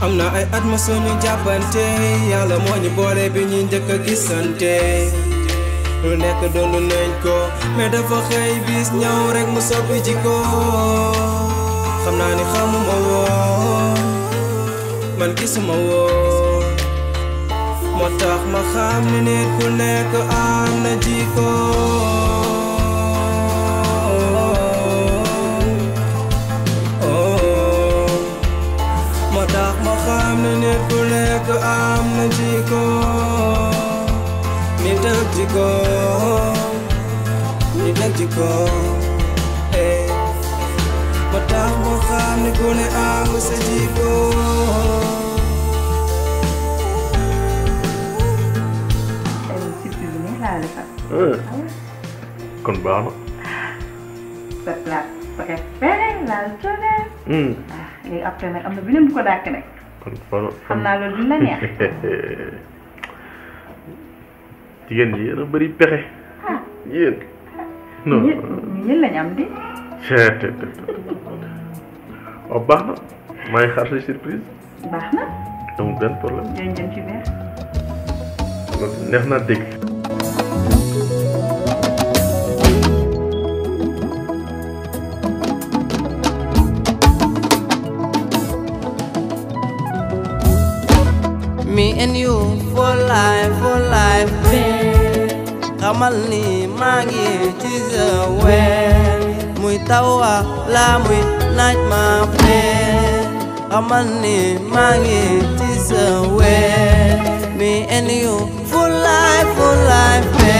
am na ay at ma suñu jàppante yàlla moo ñu boole bi ñu njëkk a gisante lu nekk doon nañ ko mais dafa xëy bis ñëw rek mu soppi jikko xam naa ni xamuma woon man gisuma woon moo tax ma xam ni nit ku nekk am na jikko nit ku nekk am na jikko nit ak jikko nit ak jikko ma tax ma xam ni ku ne am sa jikko kon baax na sa plat préféré laal jóge léegi après nag am na beneen bu ko dàkk nag xam naa loolu dina neex. jigéen ñi yéen a bëri pexe. yéen. non ñun lañ am di. waaw baax na maa ngi xaar sa surprise. baax na. amul benn problème. jërëjëf jëm ci biir. loolu neex naa dégg. Me and you for life, babe. Xamal ni maa ngi ci sa wér muy tawa la muy naaj ma fee xamal ni maa ngi ci sa wér me and you for life, babe.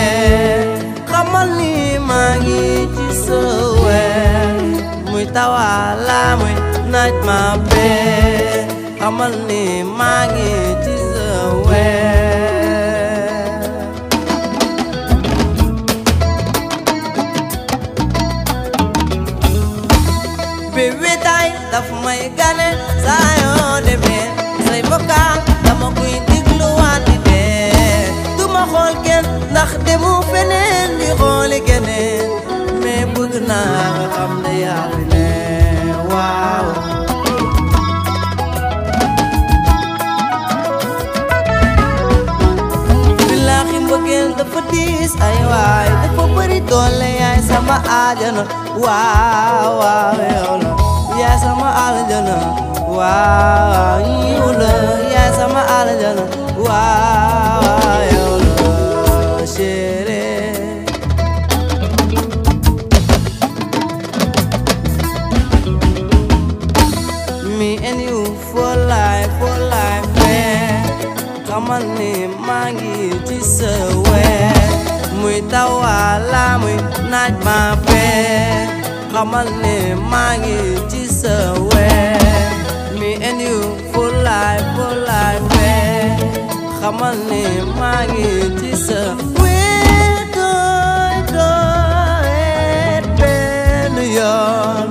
Xamal ni maa ngi ci sa wér muy tawa la muy naaj ma fee xamal ni maa ngi ci sa wér bébé tay daf may gane saa yoo demee say vocal dama koy dégluwaat di dee du ma xool kenn ndax demu feneen di xooli keneen mais bëgg naa nga xam ne yaa fi ne waaw mbëggeel dafa diis ay waay dafa bëri doole yaay sama aljana waaw waaw yow la yaay sama aljana waaw yow la yaay sama aljana waaw yow la chérie me and you for life, man. Xamal ni maa ngi ci sa wér muy tawa la muy naaj ma fee xamal ni maa ngi ci sa wér me and you for life, man. Xamal ni maa ngi ci sa wér doy benn yoon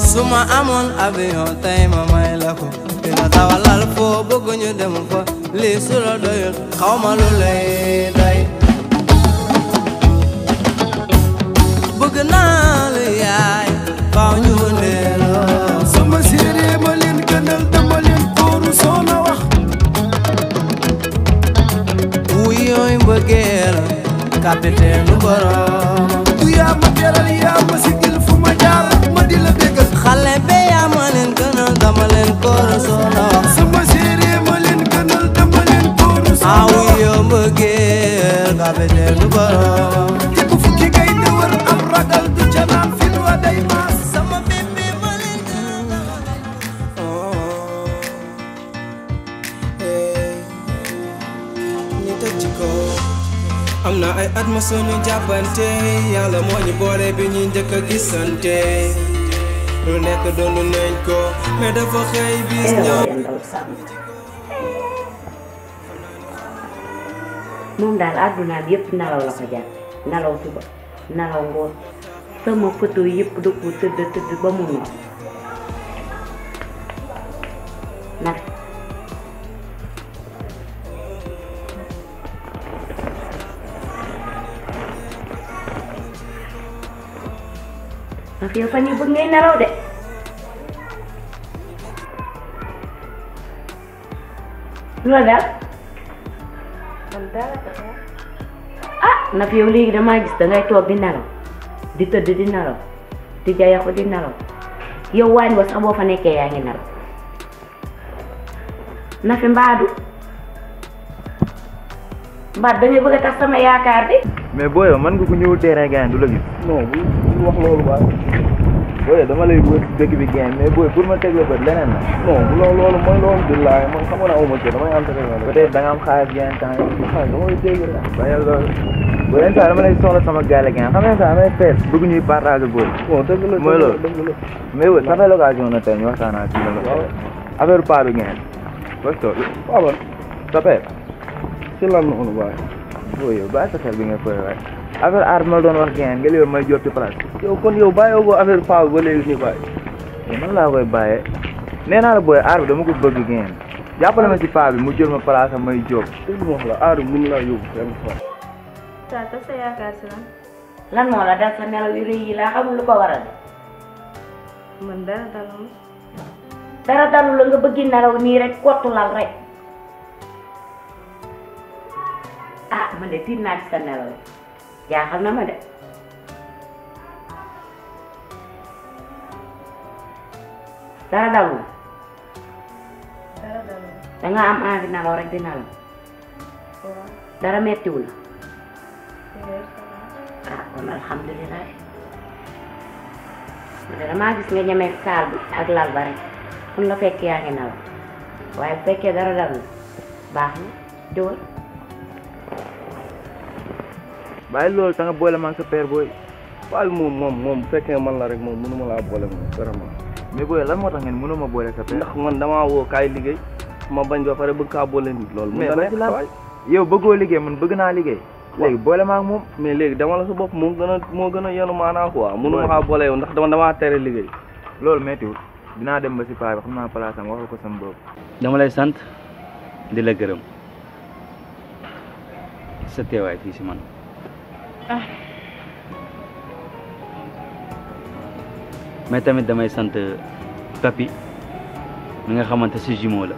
suma amoon avion tey ma may la ko dina dawalal foo bëgg ñu dem fa lii su la doyul xaw ma lu lay doy bëgg naa la yaay faaw ñu ndeeloo sama séeréer ma leen gënal dama leen kóoru soo na wax wuy yooyu mbëggeel capitaine lu borom du yaa ma teral yaa ma sigil fu ma jaar ma di la bégal xale be yaa ma leen gënal dama leen kóoru soo na wax sama séeréer ma leen gënal dama leen kóoru soo na wax wuy yoo mbëggeel capitaine lu borom te bu fukki ngay ne war am ragal du ca naan fit wa day maas sama bébé ma leen gënal dama leen nit ak jikko am na ay at ma suñu jàppante yàlla moo ñu boole bi ñu njëkk a gisante lu nekk doonu neñ ko mais dafa xëy bis ñëw moom daal àdduna bi yëpp nelaw la ko jàpp nelaw suba nelaw ngoon sama photo yëpp da ko tëdd ba mu noonu nag ndax yow fan yi bëgg ngay nelaw de lu la daal ah na fi yow léegi damaa gis dangay toog di nelaw di tëdd di nelaw di jayaxu di nelaw yow waañ wa sax boo fa nekkee yaa ngi nelaw na fi mbaadu dañuy bëgg a tax sama yaakaar di mais booy man nga ko ñëwul terrain gain du la gis non bu wax loolu ba booy dama lay wër dëkk bi gain mais booy pour ma teg la bët leneen la non bu loolu mooy loolu billaay man xam nga awuma ci damay am peut-être da nga am xaalis gain temps dama lay dégg la bayal loolu bu leen saa dama lay soxla sama gaale gain xam nga saa damay fees bëgg ñuy partager booy bon dëgg la mooy loolu mais oui ça fait l'occasion na tey ñu waxtaanaa ci la affaire pas bi gain parce que waaw ça fait ci lan noonu waay booy yow bàyyi sa xel bi nga koy waay affaire aar ma doon wax gain nga léegi may jóg ci place yow kon yow bàyyi ko affaire paa ba léegi nii bàyyi yow nan laa koy bàyyee nee naa la booy aar bi dama ko bëgg gain jàppale ma ci paa bi mu jël ma place am may jóg dëgg ma wax la aar bi mun laa yóbbu fenn fa Tata sa yaakaar si lan moo la dal sa nelaw yu rëy yi laa xamul lu ko waral man dara dalul dara dalu la nga bëgg nelaw nii rek kottu lal rek ah man de tiit naa ci sa nelaw jaaxal na ma de dara dalul da nga am envie nelaw rek di nelaw dara mettiwul ah kon alhamdulilah damaa gis nga ñeme saal bi ak lal ba rek fu la fekk yaa ngi nelaw waaye bu fekkee dara dalul baax na jógal bàyyi loolu ta nga boole ma ak sa père booy waaye moom bu fekkee man la rek moom mënuma laa boole moom vraiment mais booy lan moo tax ngeen mënuma boole sa père ndax man damaa woo kaay liggéey ma bañ ba pare bëgg kaa boole nit loolu mais ba ci la yow bëggoo liggéey man bëgg naa liggéey léegi boole ma ak moom mais léegi dama la sa bopp moo gën a yenu maanaa quoi mënuma kaa boole yow ndax damaa tere liggéey loolu méttiwul dinaa dem ba si paa bi xam naa place am waxal ko sama bopp dama lay sant di la gërëm sa teewaay fii si man mais tamit damay sant papi mi nga xamante si jumeau la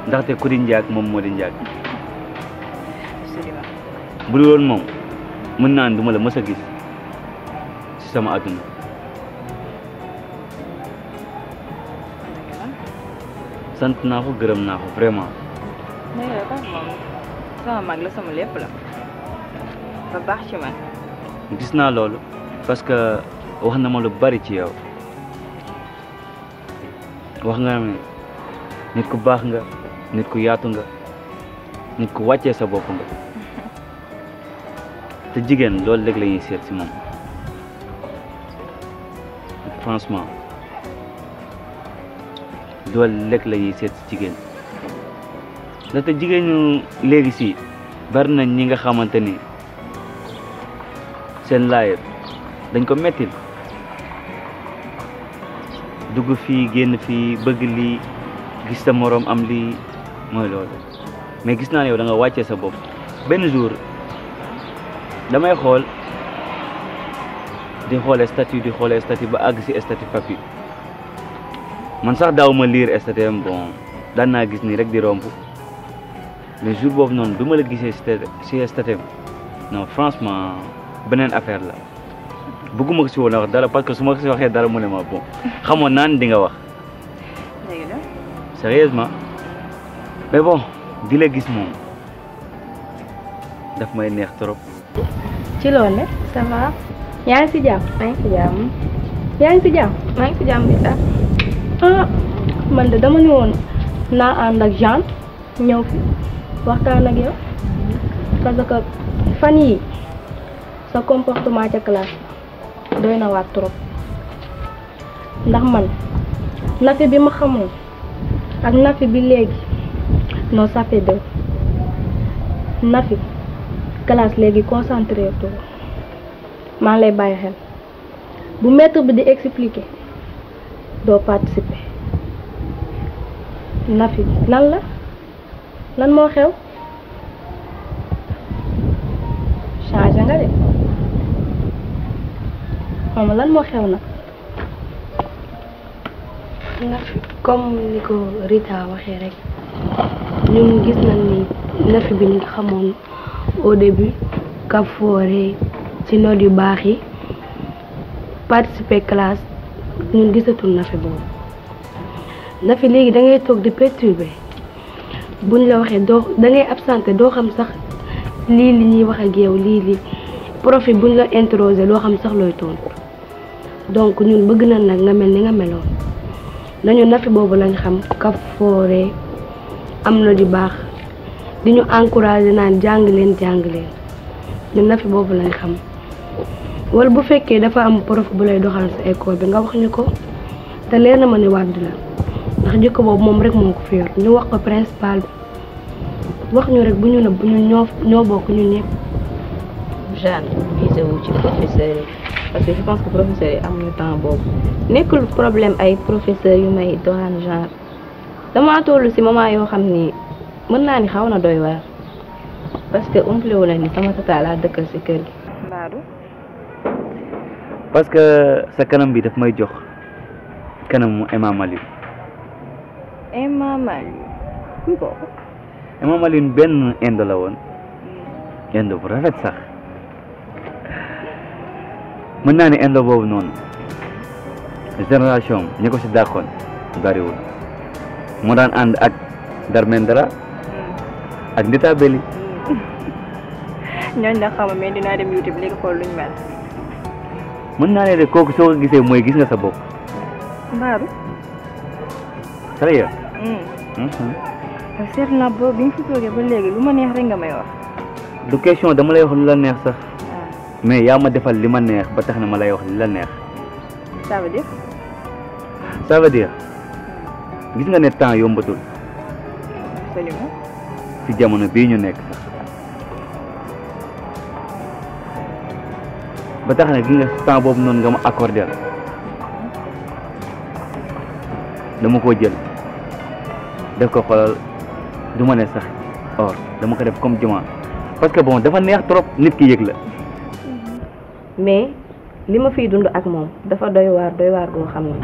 ndaxte ku di njaag moom moo di njaag bu dul woon moom mën naa duma la mës a gis si sama àdduna sant naa ko gërëm naa ko vraiment mais yow kan moom sama mag la sama lépp la ba baax ci man gis naa loolu parce que wax na ma lu bari ci yow wax nga ne nit ku baax nga nit ku yaatu nga nit ku wàccee sa bopp nga te jigéen loolu léegi la ñuy seet si moom franchement loolu léegi la ñuy seet si jigéen ndaxte jigéen ñu léegi si bari nañ ñi nga xamante ni seen laayet dañ ko mettil dugg fii génn fii bëgg lii gis sa moroom am lii mooy loolu mais gis naa ne yow da nga wàccee sa bopp benn jour damay xool di xool statut ba àgg si statut papi man sax daaw ma lire statut am bon daan naa gis nii rek di romb mais jour boobu noonu bi ma la gisee si statut non franchement beneen affaire la bëgguma ko si woon a wax dara parce que su ma ko si waxee dara mu ne ma bon xamoon naa ne di nga wax sérieusement mais bon di la gis moom daf may neex trop. ci loolu ne ça va yaa ngi si jàmm maa ngi si jàmm yaa ngi si jàmm maa ngi si jàmm bi sax ah man de dama ne woon naa ànd ak Jean ñëw fi waxtaan ak yow parce que fan yi sa comportement ca classe doy na waat trop ndax man Nafi bi ma xamoon ak Nafi bi léegi non ça fait deux. Nafi classe léegi concentré tout maa ngi lay bàyyi xel bu maître bi di expliquer doo participer. Nafi lan moo xew changé nga de xam lan moo xew nag. Nafi comme ni ko Rita waxee rek ñun gis nañ ni Nafi bi ñu xamoon au début kafoore ci note yu baax yi participer classe ñun gisatul Nafi boobu. Nafi léegi da ngay toog di perturber buñ la waxee doo da ngay absenté doo xam sax lii li ñuy wax ak yow lii prof buñ la interroger doo xam sax looy tontu donc ñun bëgg nañ nag nga mel ni nga meloon nañu Nafi boobu lañ xam kafoore am na di baax di ñu encourager naan jàng leen ñun Nafi boobu lañ xam wala bu fekkee dafa am prof bu lay doxal sa école bi nga wax ñu ko te leer na ma ni wàdd la ndax jikko boobu moom rek moo ko fi yor ñu wax ko principal bi wax ñu rek bu ñu nëbb ñu ñoo bokk ñun ñëpp. Jeanne visé wu ci professeur yi parce que je pense que professeur yi amuñu temps boobu nekkul problème ay professeurs yu may doxaan genre dama toll ci moment yoo xam ni mën naa ni xaw na doy waar parce que umple wu la ni sama tata laa dëkkal ci kër gi. Mbadou. parce que sa kanam bi daf may jox kanamu Imam Ali. Imam Ali kuy kooku. Imam Ali benn indo la woon indo bu rafet sax mën naa ni indo boobu noonu génération ñi ko ci dàqoon bariwul moo daan ànd ak Darmendra ak Ndita Belly. ñooñu la xaw ma mais dinaa dem YouTube léegi xool luñ mel. mën naa ne de kooku soo ko gisee mooy gis nga sa bopp. Mbadou. sérieux. seet naa boobu bi nga fi toogee ba léegi lu ma neex rek nga may wax. du question dama lay wax lu la neex sax. mais yaa ma defal li ma neex ba tax na ma lay wax li la neex. ça veut dire. ça veut dire gis nga ne temps yombatul. absolument. ci jamono bii ñu nekk sax ba tax na gis nga temps boobu noonu nga ma accordé dama koo jël def ko xoolal du ma ne sax or dama ko def comme jumaa parce que bon dafa neex trop nit ki yëg la. mais li ma fiy dund ak moom dafa doy waar goo xam ne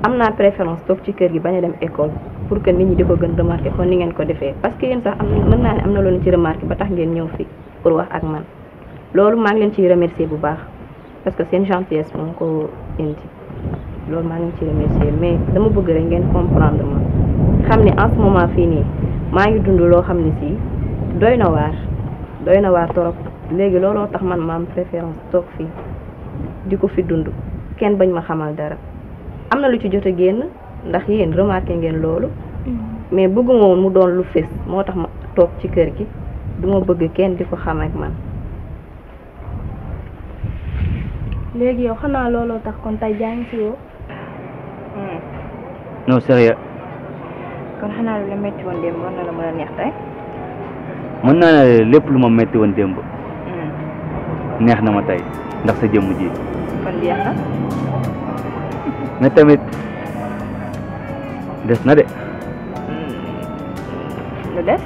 am naa préférence toog ci kër gi bañ a dem école pour que nit ñi di ko gën remarqué kon ni ngeen ko defee parce que yéen sax mën naa ne am na loolu ci remarqué ba tax ngeen ñëw fii pour wax ak man loolu maa ngi leen ciy remercier bu baax parce que seen gentillesse moo ko indi loolu maa ngi leen ciy remercier mais dama bëgg rek ngeen comprendre ma xam ne en ce moment fii nii maa ngi dund loo xam ne si doy na waar torop léegi looloo tax man ma am préférence toog fii di ko fi dund kenn bañ ma xamal dara am na lu ci jot a génn ndax yéen remarqué ngeen loolu mais bëgguma woon mu doon lu fés moo tax ma toog ci kër gi duma bëgg kenn di ko xam ak man. léegi yow xanaa looloo tax kon tey jaa ngi si woo. non sérieux. kon xanaa lu la métti woon démb war na la mën a neex tey. mën naa ne lépp lu ma métti woon démb neex na ma tey ndax sa jëmm ji. kon jeex na. mais tamit des na de. lu des.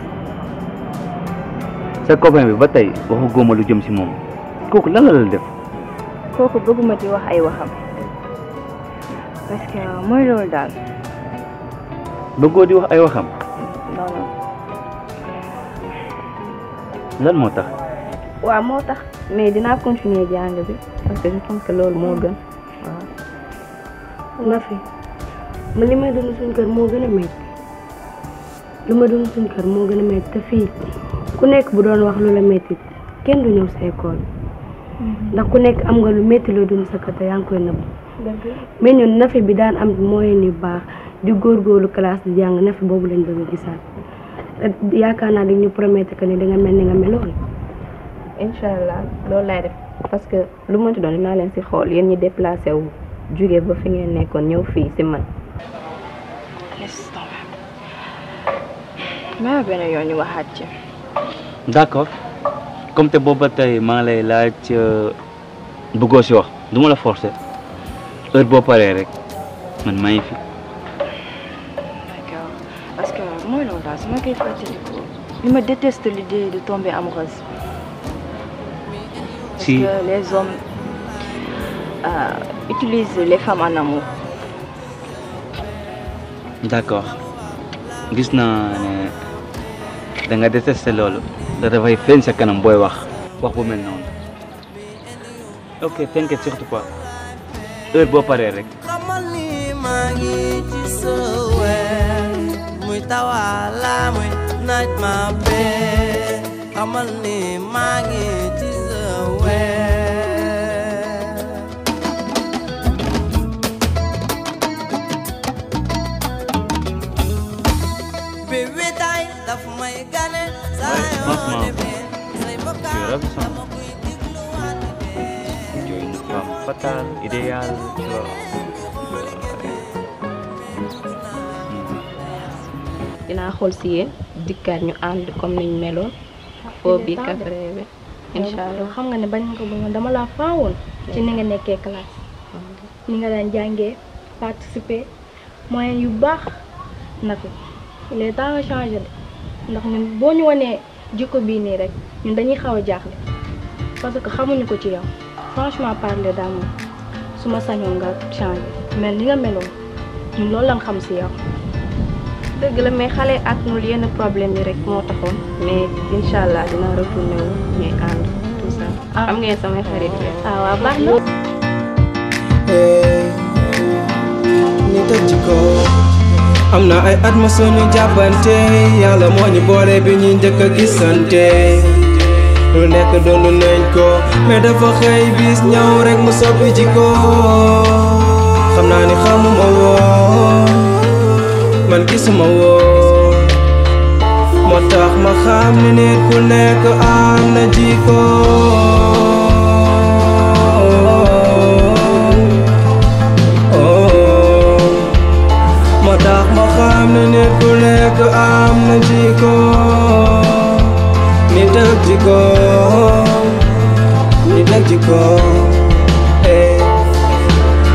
sa copain bi ba tey waxu góoma lu jëm si moom kooku lan la def. kooku bëgguma di wax ay waxam parce que mooy loolu daal. bëggoo di wax ay waxam. non non. lan moo tax. waaw moo tax mais dinaa continuer jàng bi parce que je pense que loolu moo gën waaw. Nafi man li may dund suñu kër moo gën a métti lu ma dund suñu kër moo gën a métti te fii ku nekk bu doon wax lu la métti kenn du ñëw sa école ndax ku nekk am nga lu métti la dund sa kër te yaa ngi koy nëbb mais ñun Nafi bi daan am moyen yu baax di góorgóorlu classe di jàng Nafi boobu lañ bëgg a gisaat te yaakaar naa dañ ñu promettre que ni danga mel ni nga meloon. incha allah loolu lay def parce que lu mënti doon dinaa leen si xool yéen ñi déplacé wu jóge ba fi ngeen nekkoon ñëw fii si man. maa benn yoon ñu waxaat ci. d'accord comme te booba tey maa lay laaj bëggoo si wax du ma la forcer heure boo paree rek man maa ngi fi. d'accord parce que mooy loolu daal su ma koy fàttaliku li ma déteste l'idée de tomber amoureuse. si parce que les hommes utilisent les femmes en amour. d'accord gis naa ne da nga détesté loolu da dafay feeñ sa kanam booy wax bu mel noonu ok t'inquiète surtout pas heure boo paree rek. xamal ni maa ngi ci sa weer muy tawala muy naaj ma bee xamal ni maa ngi ci sa weer bébé tay daf may gane saa yoo demee say bokkaat dama koy dégluwaat tu es une femme fatale idéale tu vois. dinaa xool si yéen dikkaat ñu ànd comme niñ meloon foo bi kafreebe inshallah. xam nga ne bañ nga ko ba dama laa faawoon ci ni nga nekkee classe ni nga daan jàngee participer moyen yu baax na fi il est temps nga changé de ndax ñun boo ñu wanee jikko bii nii rek ñun dañuy xaw a jaaxle parce que xamuñu ko ci yow franchement parler daal moom su ma sañoon nga changé mel ni nga meloon ñun loolu lañ xam si yow. dëgg la mais xale ak nul yenn problème yi rek moo taxoon mais inshallah dina retourné wu ñuy ànd tout ça. am ngeen samay xarit yi. waaw baax na. ni tëj ko am na ay at ma suñu jàppante yàlla moo ñu boole bi ñuy njëkk a gisante lu nekk doonu nañ ko mais dafa xëy bis ñëw rek mu soppi jikko xam naa ni xamuma woon man gisuma woon moo tax ma xam ni nit ku nekk am na jikko moo tax ma xam ni nit ku nekk am na jikko nit ak jikko nit ak jikko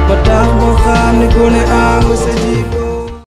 moo tax ma xam ni ku ne am sa jikko